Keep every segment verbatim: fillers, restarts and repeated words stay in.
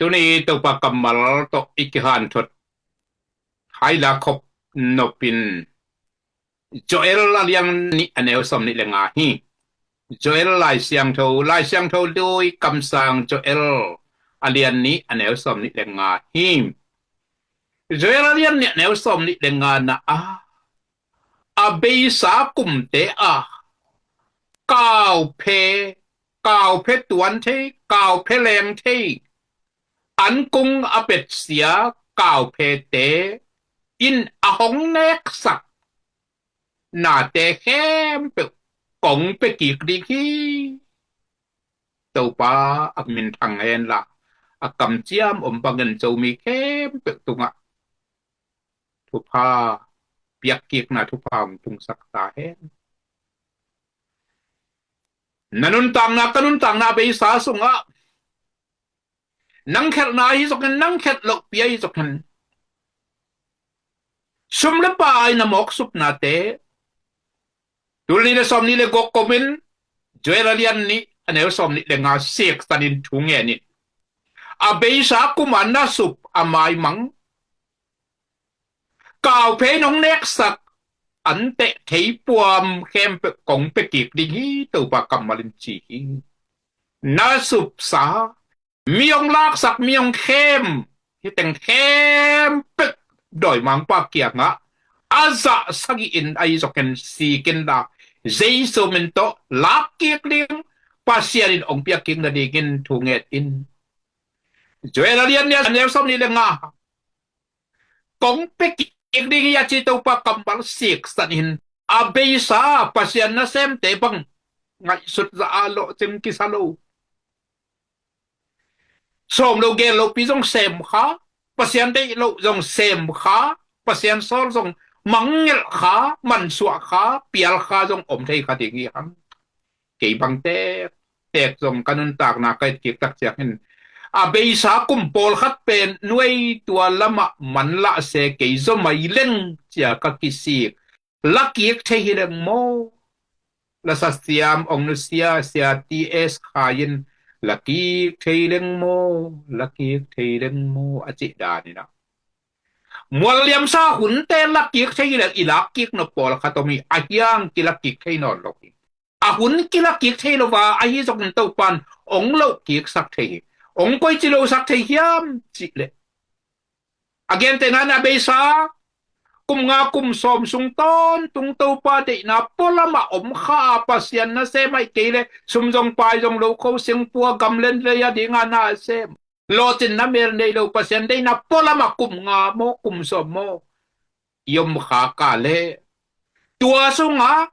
Tuni Topa kammal tawh i kihanthot hai la khop nopin Joel a lian nih a neu sawm nih le nga hi. Joel Lai Siangtho, Lai Siangtho lui kamsang Joel a lian nih a neu sawm nih le nga hi. Joel a lian nih a neu sawm nih le nga na a, a beisa kumte a kauphe, kauphe tuan thei, kauphe leng thei, an kung a petsia kauphete in a hong neksak nate khempeuh kong pia kik ding hi. Topa a min thang hen la, a kamciam om bangin Zomi khempeuh tungah thupha, piakkikna thupha hong tungsak ta hen. Na nuntakna, ka nuntakna beisa sungah nang khelhna ahi zongin, nang khelh lohpi ahi zongin, sum le pai na mawk supnate tul nih le sawm nih le guk komin Joel a lian nih a neu sawm nih le nga siksanin thu ngen in. A beisa kum a na sup a maimang kauphe in hong neksak an teh thei puam khempeuh kong pia kik ding hi, Topa kammal in ci hi. Na supsa, mi hong laksak, mi hong khem, hih teng khempeuh dawimangpa kiangah a zah sagih in ahi zongin sik in la, Jesu min tawh lak kik ding, Pasian in hong piak kik nadingin thu ngen in. Joel a lian nih a neu sawm nih le nga kong pia kik ding hi a ci Topa kammal siksan in, a beisa Pasian nasemte bang ngaihsut zah a lawhcing kisa lo. Sawm lo gel lopi zong sem kha, Pasian deih loh zong sem kha, Pasian sawl zong mangngilh kha, mansuah kha, pial kha zong om thei kha ding hi hang. Kei bang tektek zong ka nuntakna ka et kik tak ciangin, a beisa kum pawlkhat pen nuai tua lamah manlah se kei zaw mai leng cia ka kisik. La kik thei hi leng maw? La sasiam ong nusia Sia T S Khai in la kik thei leng maw? La kik thei leng maw? A cih dan in ah, mual liamsa hunte la kik thei hi leng i lak kik nop pawlkhat om hi, a hiang kila kik thei nawn lo hi. A hun kila kik thei lo va, ahi zongin Topan ong loh kiksak thei hi. Ong koici losak thei hiam cih leh, a gentehna in a beisa kum nga kum sawm sung tawntung Topa deihna pualamah om kha a, Pasian nasem ahih kei leh sum zong pai zong lo kho, singpua gamlen lei a dinga na sem, lawhcinna mel nei lo, Pasian deihna pualamah kum nga maw, kum sawm maw i om kha ka leh, tua sungah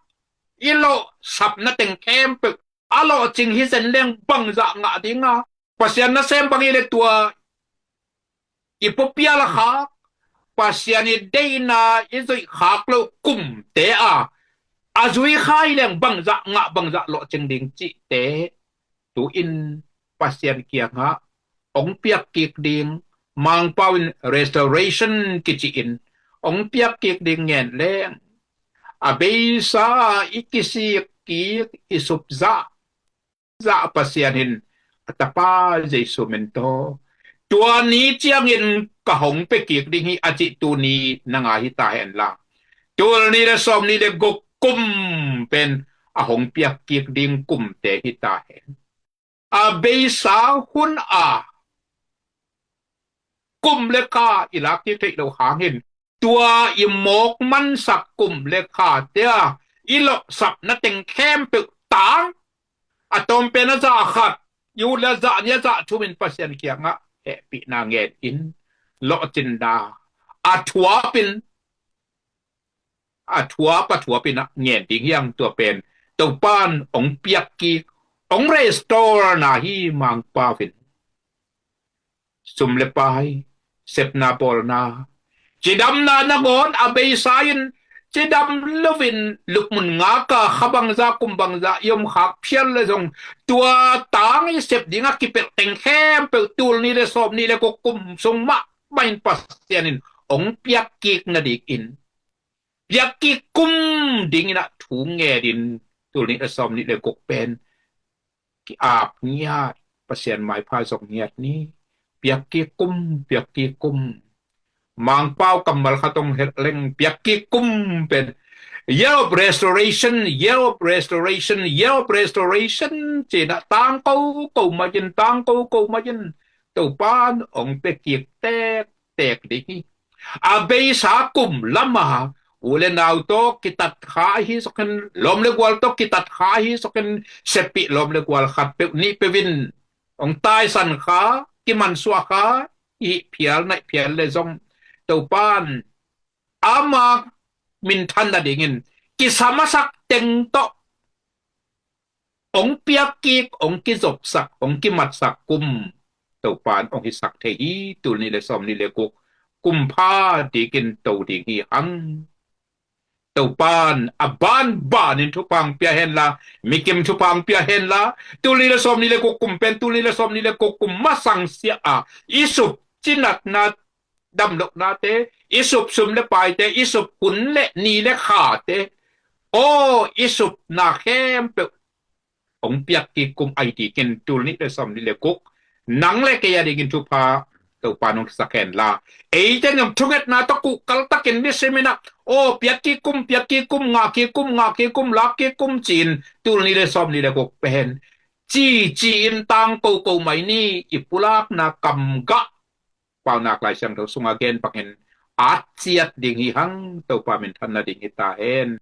i lawhsapna teng khempeuh a lawhcing hi zen leng bangzah ngah dinga, Pasian nasem bang hi leh tua i puapial khak, Pasian i deihna i zuih khak loh kumte a, a zui kha hi leng bangzah ngah, bangzah lawhcing ding cihte tu-in Pasian kiangah ong piak kik ding, Mangpau in restoration kici in ong piak kik ding ngen leng, a beisa i kisik kik, i sup zah zah Pasian in a Tapa Jesu min tawh tua ni ciangin ka hong pia kik ding hi a cih tuni na ngai hi ta hen la, tul nih le sawm nih le guk kum pen a hong piak kik ding kumte hi ta hen. A beisa hun a kum le kha i lak kik theih loh hangin, tua i mawk mansak kum le khate a i lawhsapna teng khempeuh tang, a tawmpen a zah khat, i ut le a zah nih, a zah thum in Pasian kiangah hehpihna ngen in, lawhcinna a thuap in, a thuap a thuap in a ngen ding hi hang. Tua pen Topan ong piak kik, ong restore na hi. Mangpau in sum le pai, sepna bawlna, cidamna nangawn a beisa in cidam loin lupmun ngak a, kha bangzah kum bangzah i om khak phial le zong, tua tang i sep ding a kipelh teng khempeuh tul nih le sawm nih le guk kum sung mah mah in Pasian in ong piak kik nading in, piak kik kum ding in a thu ngen in, tul nih le sawm nih le guk pen ki-ap ngiat, Pasian maipha zong ngiat ni. Piakkik kum, piakkik kum. Mangpau kammal khat hong hilh leng, piakkik kum pen year of restoration, year of restoration, year of restoration ci-in ah tangko ko mah in, tangko ko mah in. Topa'n hong piakkik tektek ding hi. A beisa kum lam a u le nau tawh kitat kha ahi zongin, lawm le gual tawh kitat kha ahi zongin, seppih lawm le gual khat peuh nih peuh in hong taisan kha, kimansuah kha i hih phial, na hih phial leh zong, Topa'n ama minthan nadingin kisa masak teng tawh hong piakkik, hong kizopsak, hong kimatsak kum Topa'n hong hisak thei hi. Tul nih le sawmnih le guk kum pha dikin to ding hi hang. Topa'n a banbanin thupha hong pia hen la, mikim thupha hong pia hen la, tul nih le sawmnih le guk kum pen tul nih le sawmnih le guk kum masang sia a i sup cinatna, damlohnate, i sup sum le paite, i sup hun le ni le khate, aw, i supna khempeuh hong piakkik kum ahi dikin tul nih le sawmnih le guk nang le kei a dingin thupha Topa'n hong hisak hen la, eite in thungetna tawh kuhkal takin nisim in ah, aw, piakkik kum, piakkik kum, ngakkik kum, ngakkik kum, lakkik kum ci-in tul nih le sawmnih le guk pen cici in tangko ko mai ni. I pulakna kamgah Paunak Lai Siangtho sunga gen bangin at ciat ding hi hang. Topa minthan nading hi ta hen.